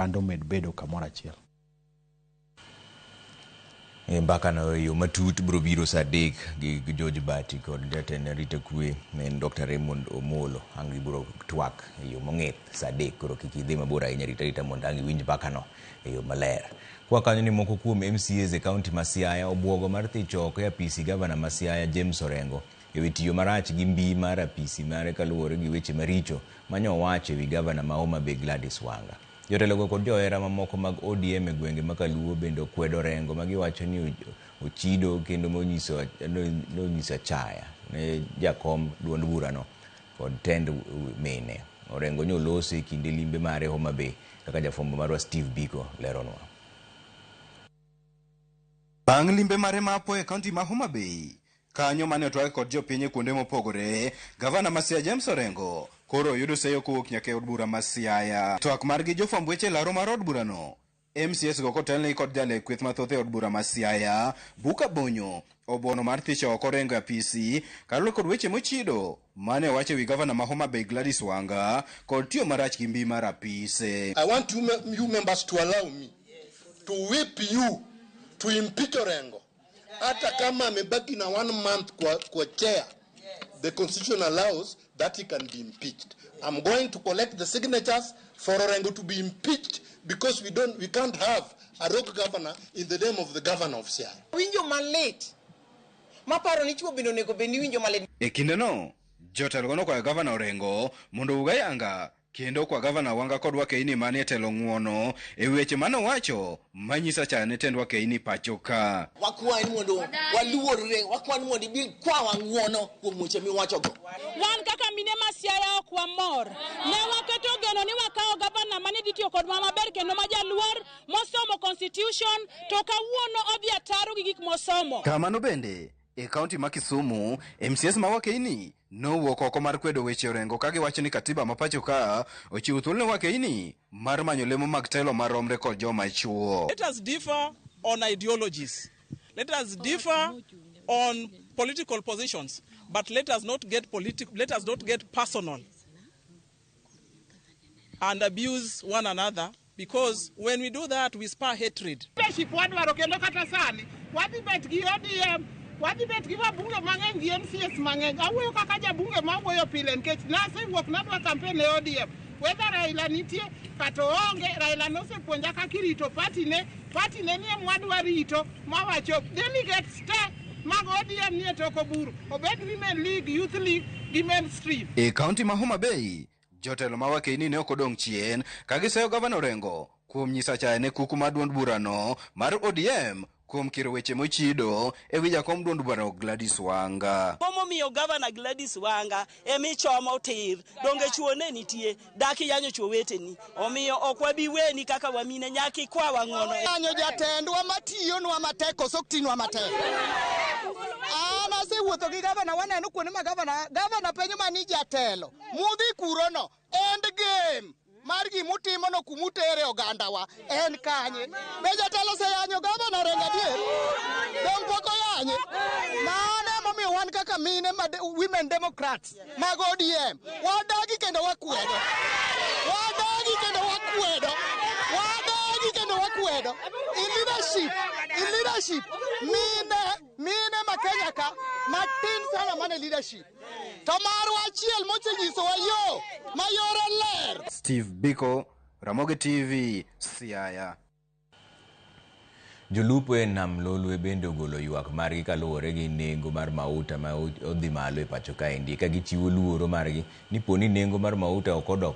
Oganda omed bedo kamoro achiel. E mbakano e yo matut biro biro saa 3 gi George Bati kod jatend arita kwe ma en Dr. Raymond Omolo. Ang' gibiro twak e yo mong'ith saa 3 koro kik idhi mabor ahinya, rit arita mondo ang' iwinj mbakano e yo maler. Kwa kanyo ni moko kuom MCAs e kaunti ma Siaya obuogo mar thicho oko e apisi gavana ma Siaya James Orengo e wi tiyo marach gi mbi mar apisi mare kaluwore gi weche maricho manyo owacho e wi gavana ma Homa Bay Gladys Wanga. Jotelogo kod johera mamoko mag ODM e gwenge ma Kaluo bende okwedo Orengo ma giwacho ni ochido kendo nonyiso achaya ne jakom duond burano kod tend mine. Orengo nyoloso e kinde limbe mare Homa Bay kaka jafwambo marwa Steve Biko leronwa. Bang' limbe mare ma apoya e kaunti ma Homa Bay, kanyo mane otwag kod jopiny e kuonde mopogore, gavana ma Siaya James Orengo koro oyudo seyo kowuok nyaka e od bura ma Siaya. Twak margi jofwamb weche e laro mar od burano, MCAs go kotelnegi kod jale kweth mathoth e od bura ma Siaya, Buka Bonyo, obuono mar thicho oko Orengo e apisi kaluwore kod weche mochido mane owacho ewi gavana ma Homa Bay Gladys Wanga kod tiyo marach gi mbi mar apise. I want you members to allow me to whip you to impeach Orengo. Hata kama amebaki na 1 month kwa chair, the constitution allows that he can be impeached. I'm going to collect the signatures for Orengo to be impeached because we can't have a rogue governor in the name of the governor of Siaya. Winjo malit. Maparo ni chuo bende onego bed ni winjo malit. E kindeno, jotelo go nokwayo gavana Orengo mondo owuog ayanga kendo kwa gavana Wanga kod wakeini manie telo ng'uono e weche mane owacho manyiso achaya ne tend wakeini pacho ka. Wakwayi ni mondo waluorre, wakwayi ni mondo ibi kwawa ng'uono kuom weche miwachogo. Wan kaka mine ma Siaya ok wamor. Ne waketo geno ni wakawo gavana mane dhi tiyo kodwa maber kendo ma jaluor mosomo constitution, to kawuono odhi ataro gi gik mosomo. Kamano bende e kaunti ma Kisumu, MCAs ma wakeini nowuok oko mar kwedo weche Orengo ka giwacho ni katiba ma pacho ka ochiwo thuolo ne wakeini mar manyo lemo mag telo maromre kod joma chuo. Let us differ on ideologies. Let us differ on political positions, but let us not get let us not get personal and abuse one another, because when we do that, we spur hatred. Leadership wadwaro kendo kata sani wadhi bet gi ODM, wadhi bet gi wabunge mang'eny gi MCAs mang'eny. Awuoyo kaka jabunge mawuoyo pile nikech nasewuok nadwa campaign ne ODM. Whether Raila nitie kata oonge, Raila nosepuonja kaka irito party ne, party ne nie mwadwa rito mawacho delegates te mag ODM nie tok Oburu, obed Women League, Youth League gi mainstream. E kaunti ma Homa Bay, jotelo ma wakeini ne ok odong' chien ka giseyo gavana Orengo kuom nyiso achaya ne kuku mar duond burano mar ODM kuom kiro weche mochido e wi jakom duond burano Gladys Wanga. Momiyo gavana Gladys Wanga emichomo tir, donge chuo ne nitie, dak iyanyo chuo weteni. Omiyo ok wabi weni kaka wamine, nyaka ikwawa ng'uono. Yanyo jatendwa matiyonwa matek koso ok tinwa matek. An asewuotho gi gavana, waneno kuonde ma gavana penjo ma ni jatelo mudhi kurono end game mar gimutimono kumutere ogandawa en kanye? Be jatelo oseyanyo gavana Orengo adier? Dong pok oyanye? Mano emomiyo wan kaka mine ma Women Democrats mag ODM wadagi kendo wakwedo. Wadagi kendo wakwedo. Wadagi kendo wakwedo. In leadership, mine ma Kenya ka matin sana mane leadership. To marwa achiel mosenyisowa yo ma yore ler. Steve Biko, Ramogi TV, Siaya. Jolupo e nam Lolwe bende ogolo ywak margi kaluwore gi nengo mar mauta ma odhi malo e pacho kaendi, ka gichiwo luoro margi ni poni nengo mar mauta ok odok